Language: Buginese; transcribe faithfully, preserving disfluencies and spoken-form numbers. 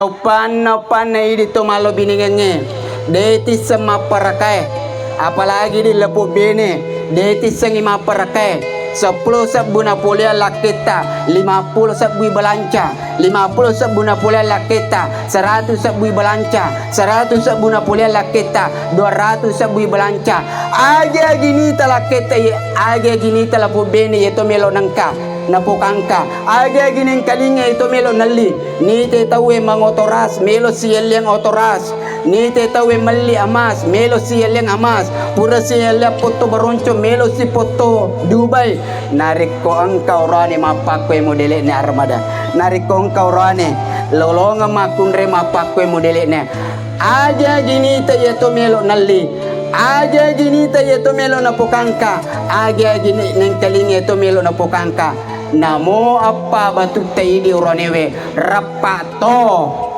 Uppanna-uppanna idi to mallo biningengnge, de tisseng mapparakae, apalagi di lepo bene, de tissengi mapparakae. Seppulo sebbu napoleang lakketta, limappulo sebbui balanca, limappulo sebbu napoleang lakketta, seratu sebbui balanca, seratu sebbu napoleang lakketta, dua ratu sebbui balanca. Agi-agi nita lakketta ye, agi-agi nita lapo bene ye to melo nengka, napokangka. Agi-agi nengkalinga ye to melo nelli. Nite tauwe mangotoras, melo siyelliang otoras. Nite tauwe melli amas, melo siyelliang amas. Pura siyelliang potto baronco, melo si potto Dubai. Narekko engka orane mappakkue modele'ne armada. Narekko engka orane lolongeng makkunrai mappakkue modele'ne. Agi-agi nita iya to melo nelli. Agi-agi nita iya to melo napokangka. Agi-agi ni-, nengkalinga iya to melo napokangka. Namo appa batutta idi oroanewe, rappa to.